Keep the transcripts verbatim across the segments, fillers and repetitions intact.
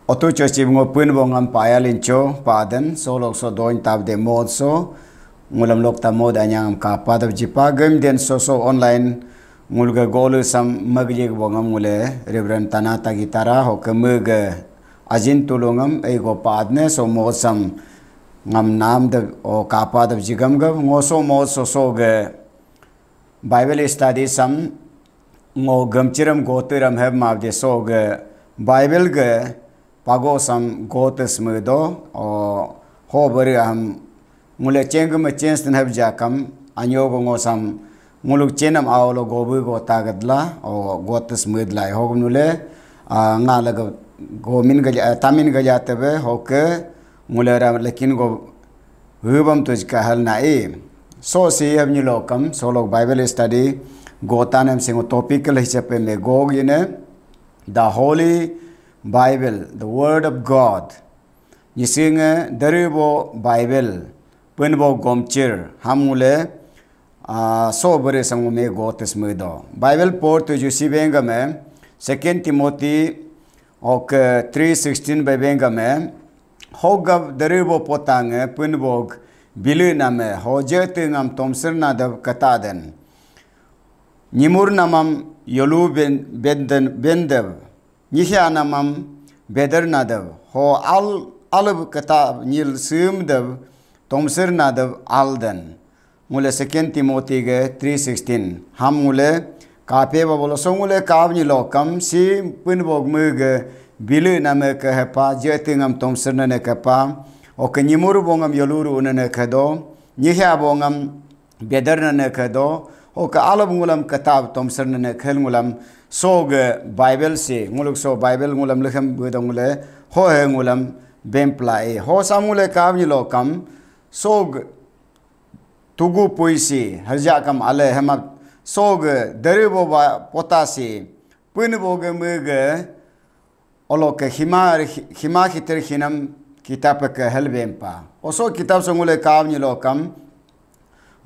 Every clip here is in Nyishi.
Otu chochib ngo pun bongam paya lincho paden, so lok so doin tab de mod so, ngulam lok ta mod anyang am kapa dab jipa gem den so so online, ngulga golu sam magje bongam ngule Reverend Tana Tagitara ho kemege ajin tulungam ei go padne so mod sam ngam nam de o kapa dab jigam gab ngo so mod so so ge Bible study sam ngo gamchiram gotiram heb mabde so ge Bible ge pago sam gotes medo o ho bari ham ngule chengge me chens ten heb jakam anyo go ngo sam nguluk chenam aolo gobu go tagadla o gotes medla ho nule a nga laga gomin ga tamin ga jatebe ho ke ngule ra lekin go hubam tuj kahal na e. So si heb ni lokam so lok Bible study gotanem singo topical hisape me gog yene the Holy Bible, the Word of God. Nyisinge daribo Bible, penbo gomchir ham ngule a so bere sangu me gotes medo. Bible por tu jusi bengame Second Timothy ok three sixteen bebengame hogab daribo potange punbog bilu name hoje tengam tomsir nadab kataden. Nyimur namam yolu ben benden bendeb nyihya namam beder nadab ho al alab kata nyil sum dab tomsir nadab alden. Ngule Second Timothy ge three sixteen ham ngule kape ba bolo so ngule kab ni lokam si punbog mege bilu name ke hepa je tengam tomsir nane kepa oke nyimur bongam yoluru nane kedo nyihya bongam beder nane kedo oke alab ngulam ketab tomsir nane khel ngulam so ge Bible si nguluk so Bible ngulam lekhem bedo ngule ho he ngulam bempla e ho sam ngule kab ni lokam so ge tugu puisi hajakam ale hemat so ge daribo ba potasi punbo ge mege olo ke hima hima hitir hinam kitab ke helbempa oso kitab so ngule kab ni lokam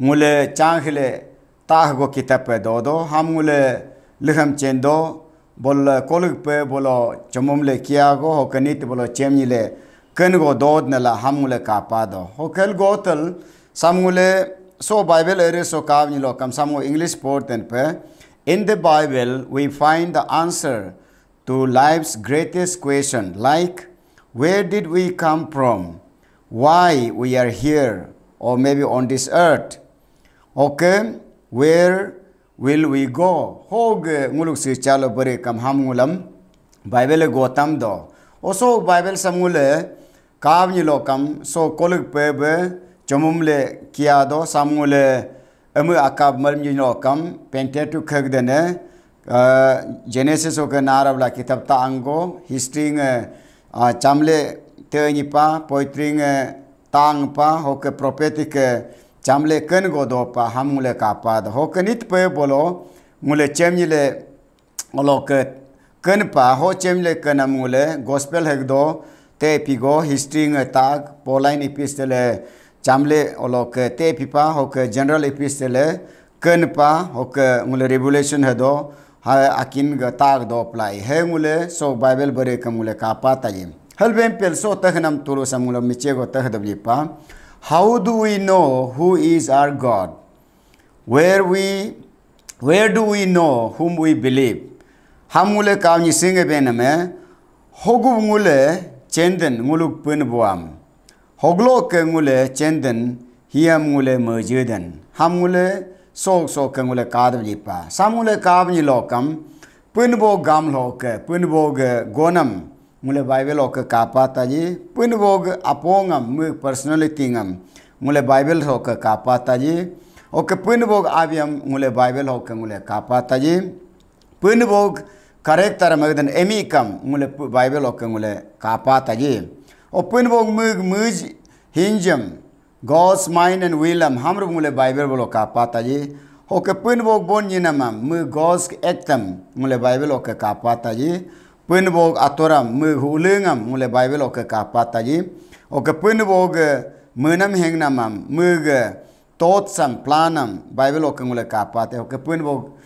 ngule chang hile tah go kitab pe dodo ham ngule liham chendo bol koluk pe bolo chomom le kia go ho kanit bolo chem ni le ken go dod nala ham ngule kapa do ho kel gotel sam ngule so Bible ere so kab ni lokam sam ngo English por ten pe. In the Bible we find the answer to life's greatest question, like where did we come from, why we are here, or maybe on this earth. Okay, where will we go? Hog nguluk si chalo bere kam ham ngulam Bible gotam do. Oso Bible sam ngule kab ni lokam so koluk pe be chomum le kia do sam ngule Emu akab malm jino kam Pentateuch khag dene, ah, Genesis oke narab la kitab ta ango, history nge, ah, chamle te nipa, poetry nge tang pa, hoke prophetic ke chamle ken go do pa, ham ngule kapa do. Hoke nit pe bolo, ngule chem nyile Olo ke ken pa ho chem le kenam ngule gospel hegdo te pigo history nge tag Pauline epistle chamle olo ke te pipa ho ke general epistle ken pa ho ke ngule revelation hedo ha akin ge tag do plai he ngule so Bible bere ke ngule kapa taji. Helbem pel so tehnam tulu sam ngule miche go teh debli pa. How do we know who is our God? Where we, where do we know whom we believe? Ham ngule kaw nyi singe bename, hogu ngule chenden nguluk pun buam. Hoglo ke ngule chenden hiam ngule mejeden. Ham ngule sok sok ke ngule kadab lipa. Sam ngule kab nyi lokam, pun bo gam lo ke, pun bo ge gonam, ngule Bible oke kapa taji, pun bog apongam, mug personality ngam, ngule Bible oke kapa taji, oke pun bog abiam, ngule Bible oke ngule kapa taji, pun bog character magdan emi kam, ngule pu-, Bible oke ngule kapa taji, o pun bog mug muj hinjam, God's mind and will am hamrum ngule Bible bolo kapa taji. Hoke pun bog bon nyinamam mu God's act am ngule Bible oke kapa taji. Pun bog atoram mu hulengam ngule Bible oke kapa taji. Oke pun bog, eh, menam hengnamam mu ge thoughts am plan am Bible oke ngule kapa taji. Oke pun bog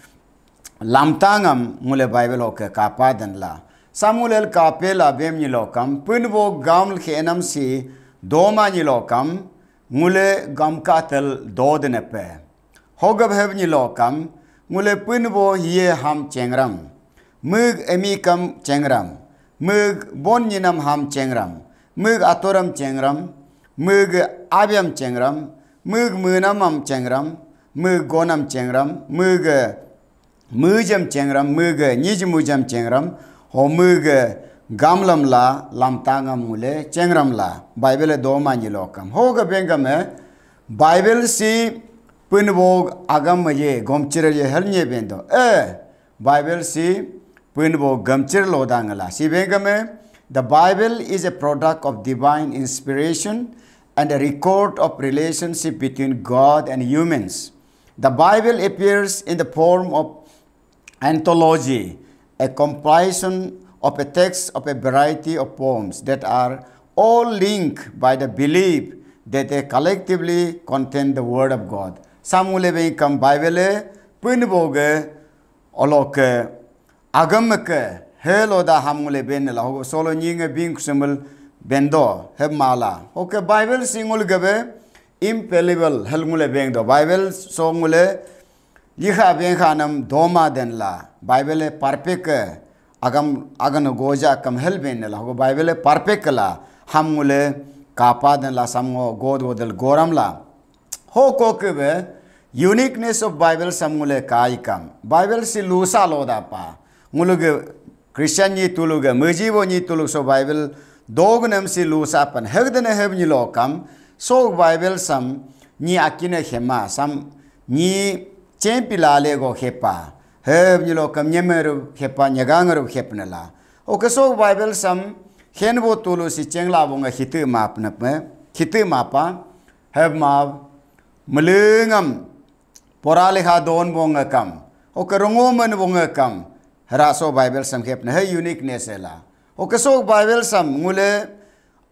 lamtangam ngule Bible oke kapa dan la. Samuel kapela bem nyilokam, punbo gaml khenam si doma nyilokam, ngule gamkatel dodenepe. Hogab heb nyilokam, ngule punbo hiye ham chengram. Mug emikam chengram. Mug bon nyinam ham chengram. Mug atoram chengram. Mug abiam chengram. Mug munamam chengram. Mug gonam chengram. Mug mujam chengram, muga nij mujam chengram, ho muga gamlam la lamtangam ngule chengram la. Bible doma nyilokam. Hoga bengame Bible si punbo agam ye gomchir ye helnye bendo. Eh, Bible si punbo gamchir lodangala. Si bengame, the Bible is a product of divine inspiration and a record of relationship between God and humans. The Bible appears in the form of anthology, a compilation of a text of a variety of poems that are all linked by the belief that they collectively contain the Word of God. Samule bengkam Bible punboge oloke agam ke helo da ham ngule ben la hogo solo nyinge bing kusumul bendo heb mala. Okay, Bible singul gabe infallible hel ngule beng do. Bible so ngule liha beng khanam doma den la. Bible perfect ke agam agan goja kam hel ben la hogo Bible perfect la ham ngule kapa den la sam ngo god wodel goram la. Ho kokebe uniqueness of Bible sam ngule kai kam. Bible si lusa lo da pa. Nguluge Christian ni tuluge, meji bo ni tuluk so Bible dognam si lusa pan. Hegdene heb ni lo kam. So Bible sam ni akine hema sam ni chempi lale go hepa. Heb ni lo kam nyemeru hepa nyagangaru hepnela. Oke so Bible sam henbo tulu si chengla bo nga hitu mapnap me. Hitu mapa. Heb ma melengam pora lekha don bo ngakam. Oke rongo men bo ngakam. Hera so Bible sam hepna he uniqueness ela. Oke so Bible sam ngule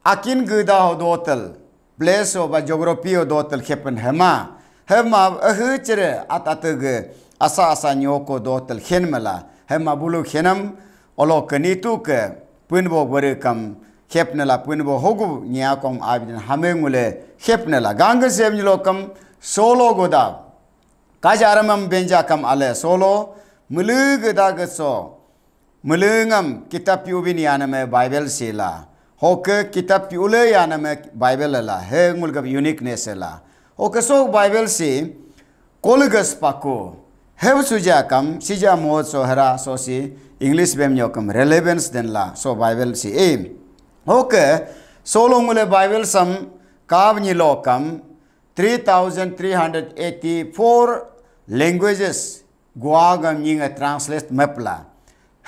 akin geda ho dotel. Place ho ba geography ho dotel hepen hema. Hema ahu chere at atege asa asa nyoko dotel hen mela. Hema bulu henam olo kenitu ke punbo bere kam hepnela punbo hogu nya kong abidin hame ngule hepnela. Gangge sem nyilo kam solo goda. Kaja aramam benja kam ale solo mulu geda geso. Mulu ngam kitab piubin yaname Bible sila. Hoke kitab piule yaname Bible la. He ngulgab uniqueness la. Hoke so Bible si Koligas paku. Hev suja kam, sija mod so hera so si English bem nyokam relevance den la so Bible si e. Oke, solo ngule Bible sam kab nyi lo kam three thousand three hundred eighty-four languages gua gam nyinga translate mepla.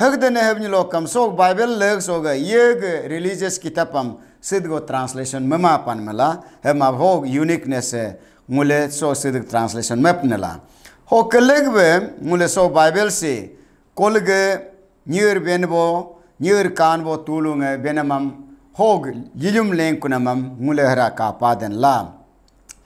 Hegdene hebnyi lokam sok Bible leg soga yeg religious kitabam sidgo translation mema pan mela, hema hog uniqueness, eh, ngule so sidik translation mep nela. Ho kelegbe ngule so Bible si kolge nyir benbo, nyir kanbo tulunge benamam hog yilum leng kunamam ngule hera kapa den la.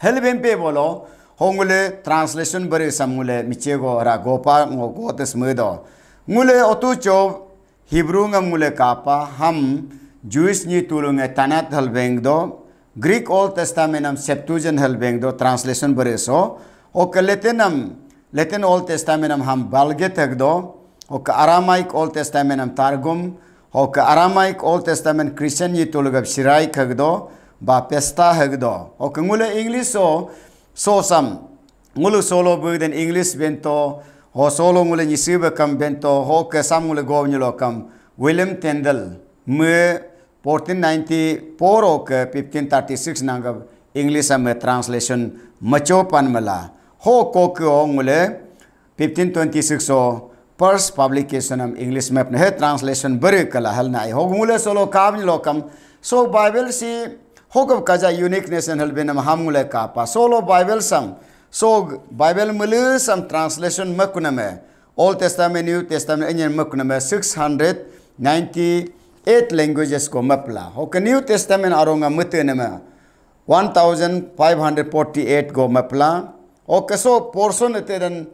Helbempe bolo, ho ngule translation bari sam ngule michego ra gopa ngo gotes medo. Ngule otu cho Hebrew ngam ngule kapa ham Jewish ni tulunge Tanakh hal beng do, Greek Old Testament am Septuagint hal beng do, translation bari so. Oke Latin am, Latin Old Testament am ham Vulgate hak do. Oke Aramaic Old Testament am Targum. Oke Aramaic Old Testament Christian ni tulugab Syriac hak do. Ba Pesta hegdo. Oke ngule English so, so sam. Ngulu solo bugden English bento, ho solo ngule nyisi bekam bento, ho ke sam ngule gov nyulo kam. William Tyndale, me fourteen ninety-four ho ke fifteen thirty-six nangab English am translation macho pan mela. Ho ko ke ho ngule fifteen twenty-six ho first publication am English map ne he translation beri kala hal na ai. Hog ngule solo kab ni lokam. So Bible si hogab kaja uniqueness en hal benam ham ngule kapa. Solo Bible sam. So Bible mele sam translation makuname. Old Testament, New Testament enyen makuname six hundred ninety-eight languages ko mapla. Hog New Testament aronga mete nama one thousand five hundred forty-eight go mapla. Oke so portion ete dan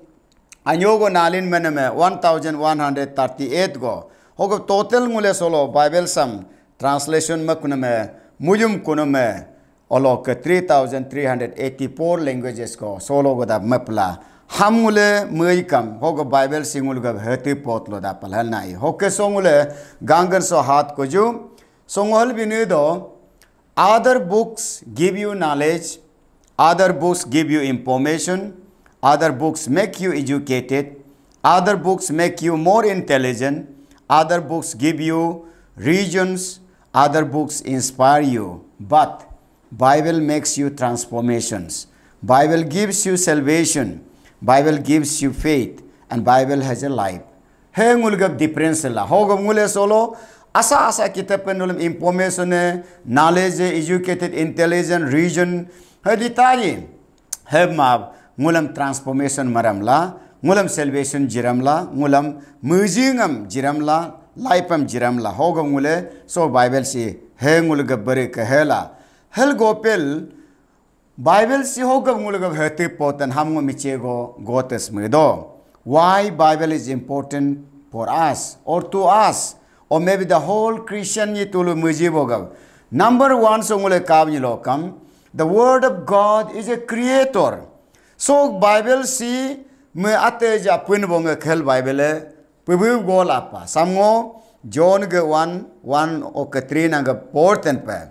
anyogo nalin meneme one thousand one hundred thirty-eight go. Hogo total ngule solo Bible sam translation me kuname, muyum kuname, olo ke three thousand three hundred eighty-four languages ko solo goda mepla. Ham ngule mui kam, hogo Bible si ngul gab hati pot lo da palhal nai. Hoke so ngule gangan so hat ko ju, so ngol bini do, other books give you knowledge, other books give you information, other books make you educated, other books make you more intelligent, other books give you reasons, other books inspire you. But Bible makes you transformations. Bible gives you salvation. Bible gives you faith. And Bible has a life. He ngulgab difference la. Hogab ngule solo asa asa kitab pen nulam information, knowledge, educated, intelligent, reason. He ditaji. He ma ngulam transformation maram la, ngulam salvation jiram la, ngulam mujingam jiram la, life am jiram la. Hogab ngule so Bible si he ngulgab bari ke he la. Hel gopel Bible si hogab ngulgab hati potan ham ngo michego gotes medo. Why Bible is important for us or to us or maybe the whole Christian yi tulu muji bogab. Number one so ngule kab ni lokam. The word of God is a creator. So Bible si me ate ja pun bonge khel Bible Pibib gol apa. Samngo John ge one, one oke three nang ge four ten pe.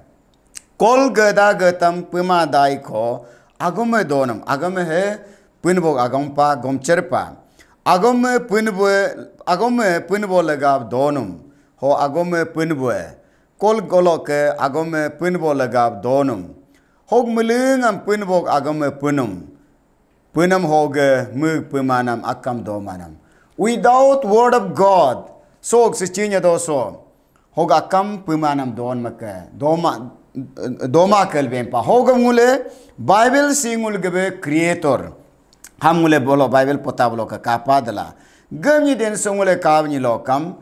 Kol ge da ge tam pima dai kho agome donum. Agome he pinbo agom pa gomcher pa. Agome pinbo, agome pinbo lega donum. Ho agome pinbo. Kol golo ke agome pinbo lega donum. Hog melengam pinbo agome pinum. Punam hoge mug pumanam akam domanam. Without word of God, sok sechinya doso. Hoga akam pumanam don make doma, doma kelbempa. Hoga ngule Bible si ngul gebe creator. Ham ngule bolo Bible pota bolo ka kapa dela. Gemi den so ngule kab ni lokam.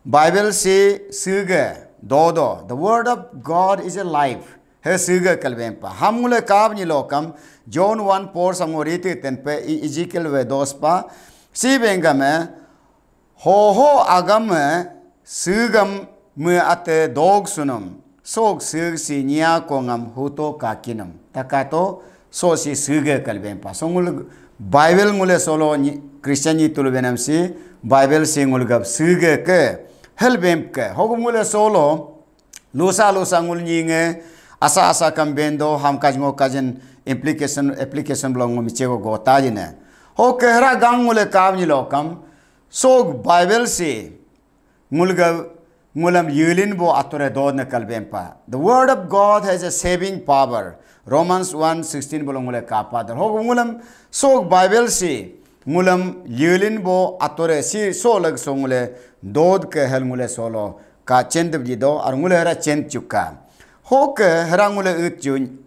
Bible si sige dodo. The word of God is a life. He sige kalbempa. Ham ngule kab ni lokam John one four samgo riti tenpe Ezekiel ve dospa. Si bengame ho ho agame sigam me ate dog sunum. Sok sig si nia kongam huto kakinum. Takato so si sige kalbempa. So ngul Bible ngule solo Christian ni tulu benam si Bible si ngul gab sige ke helbem ke. Hogum ngule solo lusa lusa ngul nyinge asa asa kam bendo ham kaj ngo kajen implication application blo ngo michego gota jine. Ho ke hera gang ngule kam ni lokam so Bible si ngulga ngulam yulin bo atore dod ne kalbempa. The word of God has a saving power. Romans one sixteen bolo ngule kapa dar. Ho ngulam sok Bible si ngulam yulin bo atore si so lag so ngule dod ke hel ngule solo ka chend di do ar ngule hera chend chuka. Ho ke hera ngule ut chun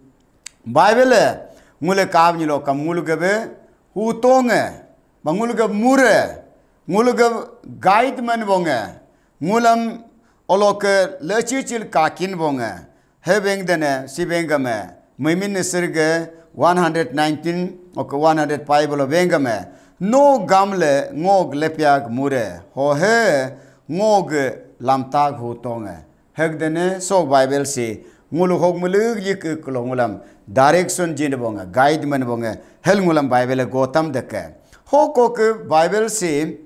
Bible ngule kab ni lokam ngul gebe hutonge, ba ngul gebe mure, ngul gebe guide man bonge, ngulam oloke lechichil kakin bonge, he beng dene si bengame, mimin sirge one hundred nineteen ok one hundred five lo bengame, no gamle ngog lepyak mure, ho he ngog lamtag hutonge. Hegdene sok Bible si ngulu hok mulug yik iklo ngulam direction jin bonga, guide man bonga, hel ngulam Bible gotam deke. Hoko ke Bible si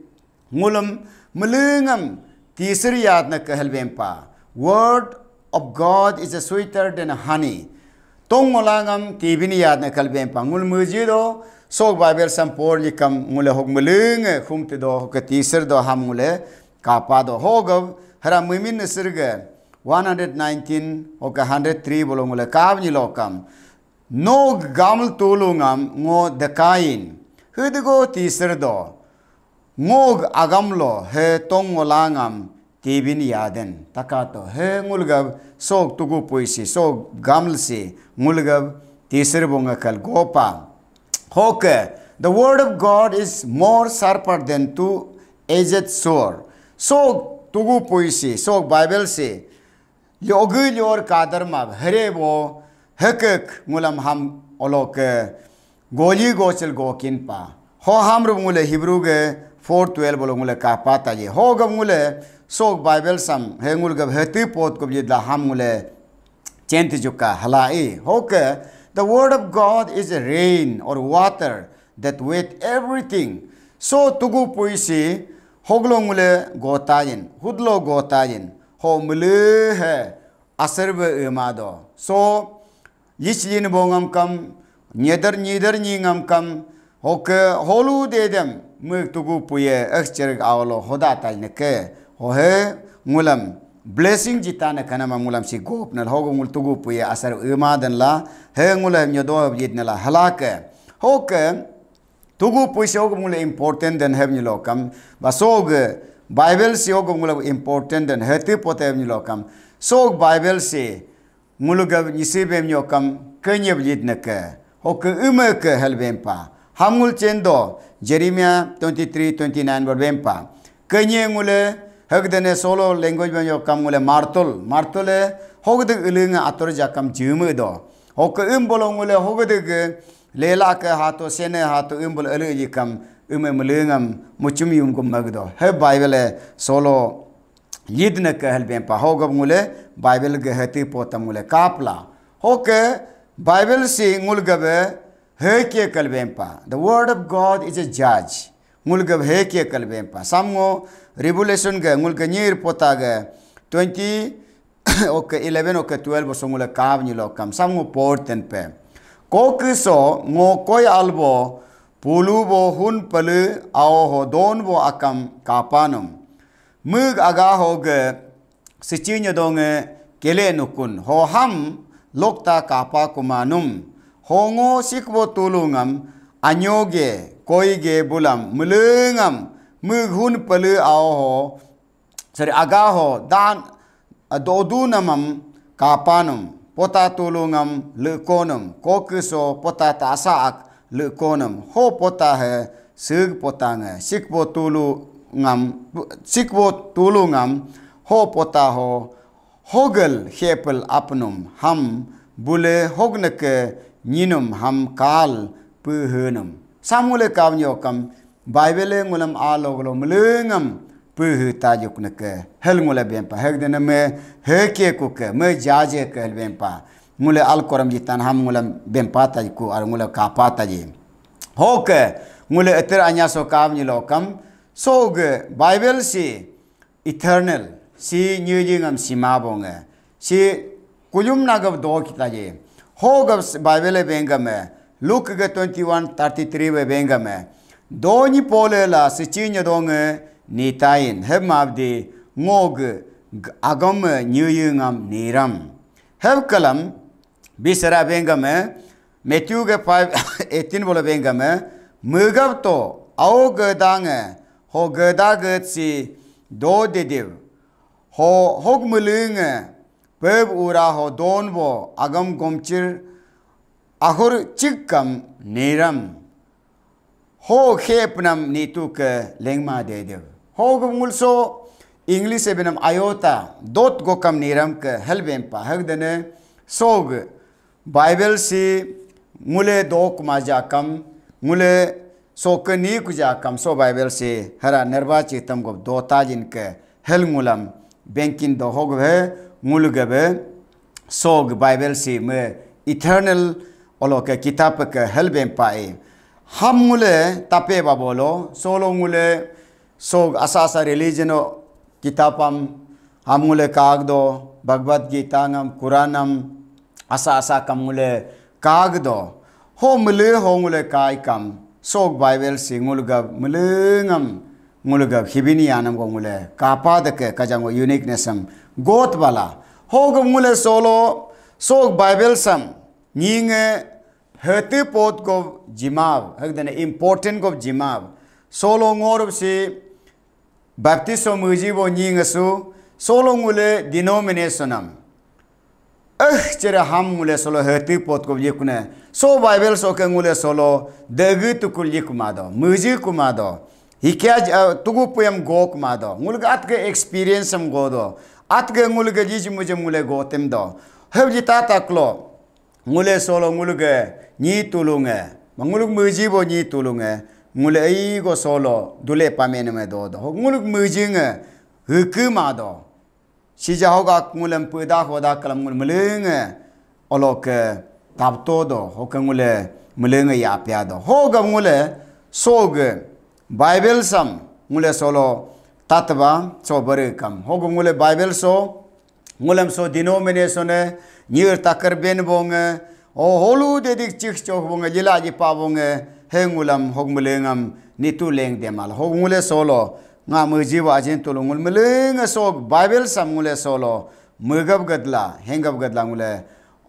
ngulam mulungam tisir yad na ke hel bempa. Word of God is a sweeter than honey. Tong ngolangam tibin yad na kal bempa. Ngul muji do sok Bible sam por likam ngule hok mulung khum te do hok tisir do ham ngule kapa do hogav hara mumin sirge one hundred nineteen oka hundred three bolo ngule kav ni lokam. Nog gaml tulungam ngo dekain. Hidgo tisir do. Ngog agamlo he tong ngolangam tibin yaden. Takato he ngulgab sok tugu puisi sok gaml si ngulgab tisir bunga kal gopa. Hoke, the word of God is more sharper than two-edged sword. Sok tugu puisi, sok Bible si, lyogu lyor kadar mab, here bo, hekek ngulam ham oloke, goli gochel gokin pa. Ho ham rup ngule Hebrew ge four twelve bolo ngule kapa taje. Ho gab ngule Sok Bible sam he ngul gab hati pot ko yidla ham ngule chenti juka halai. Hoke, the word of God is a rain or water that wet everything. So tugu puisi hoglo ngule gotayin, hudlo gotayin, ho mulu he asar be emado. So yichlin bo ngam kam, nyedar nyidar nyi ngam kam, hoke holu dedem, muk tugu puye, ekh cherik awlo hoda tal neke, hohe ngulam blessing jita ne kanama ngulam si gop nal, hogo ngul tugu puye asar ema dan la, he ngulam nyodo jit nala halake. Hoke tugu puisi hogo ngul important dan heb nyilokam, ba sog Bible si hogo ngul important dan heti pote heb nyilokam, sog Bible si ngulugab nyisi bem nyokam kenyeb lid neke. Hoke ume ke hel bempa. Ham ngul chendo Jeremiah twenty-three twenty-nine bar bempa. Kenye ngule hegdene solo language bem nyokam ngule martol. Martole hogde ulunga ator jakam jume do. Hoke um bolo ngule hogde ge lela ke hato sene hato um bolo elu jikam ume melengam muchum yum gum magdo. He Bible solo Yidna ke hel bempa hogab ngule Bible ge hati potam ngule kapla. Hoke Bible si ngul gabe heke kal bempa. The word of God is a judge. Ngul gabe heke kal bempa. Samngo Revelation ge ngul ge nyir pota ge twenty, oke eleven, oke twelve so ngule kab nyilo kam. Samngo por ten pe. Kokiso ngo koi albo pulu bo hun pelu ao ho don bo akam kapanum. Mug aga ho ge sichi nyodonge kele nukun ho ham lokta kapa kumanum. Ho ngo sikbo tulungam anyoge koige bulam melengam mug hun pelu ao ho, sorry, aga ho dan dodu namam kapanum pota tulungam lekonum kokiso pota ta asaak lekonum ho pota he seg pota nge sikbo tulu ngam sikbo tulu ngam ho pota ho hogel hepel apnum ham bule hogneke nyinum ham kal pehenum. Samule kawnyo kam Bible ngulam aloglo melengam pehe tajuk neke hel ngule bempa hegdene me heke kuke me jaje ke hel bempa. Ngule alkoram jitan ham ngulam bempa tajku ar ngule kapa taji. Hoke ngule eter anya so kam nyilo kam so ge Bible si eternal si nyiji ngam sima bonge si kuyum nagab do kita je. Ho gab Bible bengame Luke ge twenty-one thirty-three be bengame do ni pole la sichi nyodonge nitain heb mabdi ngog agam nyiji ngam niram. Heb kalam bisara bengame Matthew ge five eighteen bolo bengame megab to ao ge dange ho ge da ge si do de dev ho hog melenge peb ura ho don bo agam gomchir ahur chikam niram. Ho khepnam nitu ke lengma de de. Ho gum ngulso English ebenam iota dot gokam niram ke helbempa hagdene sog Bible si ngule dok majakam ngule so ke ni kujakam so Bible si hara nerba chitam go dota jin ke hel ngulam bengkin do hogbe ngulgebe sog Bible si me eternal olo ke kitab ke helbempa e. Ham ngule tape babolo solo ngule sog asa asa religion o kitabam ham ngule kagdo Bhagavad Gita ngam Quran am asa asa kam ngule kagdo ho mele ho ngule kai kam sog Bible si ngulgab mele ngam ngulgab hibini anam go ngule kapa deke kajango uniqueness am got bala ho gab ngule solo sog Bible sam nyinge hete pot go jimab hagdene important go jimab solo ngorb si Baptist so muji bo nyingasu solo ngule denomination am. Eh, chere ham ngule solo heti pot ko yikune. So Bible so ke ngule solo degi tukul yikumado, muji kumado. Hikya tugu puyam go kumado. Ngulga atke experience am go do. Atke ngulga jiji mujam ngule go tem do. Hevji tata klo. Ngule solo ngulge nyi tulunge. Ma ngulg muji bo nyi tulunge. Ngule ei go solo dule pamene me do do. Ngulg muji nge. heke ma do. Sija hogak ngulem peda hoda kalam ngul melenge oloke tapto do, hoke ngule melenge ya apya do. Hogam ngule soge Bible sam ngule solo tatba so bere kam. Hogam ngule Bible so ngulem so denomination e nyir takar ben bonge, o holu dedik chik chok bonge, lila ji pa bonge, he ngulam hog melengam nitu leng demal. Hog ngule solo nga meji wa ajin tulu ngul melenge so Bible sam ngule solo megab gadla, hengab gadla ngule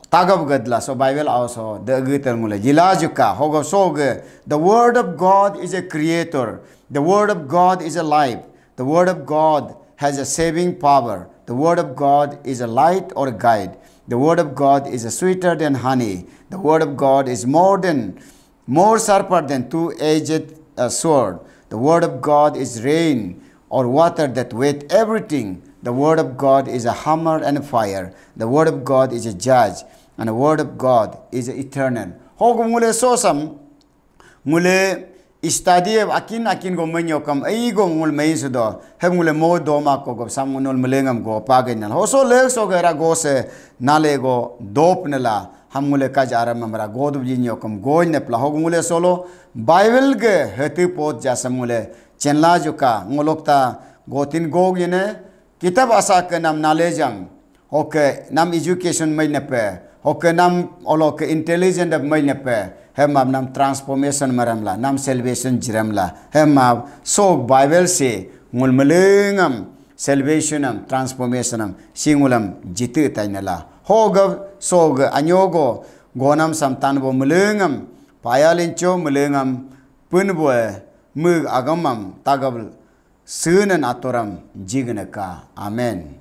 tagab gadla. So Bible also de gitel ngule lila juka. Hog so ge, the word of God is a creator. The word of God is a life. The word of God has a saving power. The word of God is a light or a guide. The word of God is a sweeter than honey. The word of God is more than, more sharper than two-edged, uh, sword. The word of God is rain or water that wet everything. The word of God is a hammer and a fire. The word of God is a judge, and the word of God is eternal. Hogum ngule sosam ngule study akin akin go menyo kam ei go ngul main sudo. Hem ngule mo doma ko go sam ngunul melengam go pagen nal. Hoso lek so gera go se nale go dop nela. Ham ngule kaj aram amra go du jinyo kam go ne pla. Hog ngule solo Bible ge heti pot jasam ngule chenla juka ngolok ta gotin go yene kitab asa ke nam nale jam. Hoke nam education mai nepe, hoke nam olo ke intelligent dap mai nepe, hemab nam transformation maramla, nam salvation jiramla, hemab sok Bible se ngul melengam salvation am transformation am singulam jitu tainala. Hoga soga anyogo gonam sam tanbo melengam payalincho melengam punbo mug agamam tagabl sunan atoram jignaka. Amen.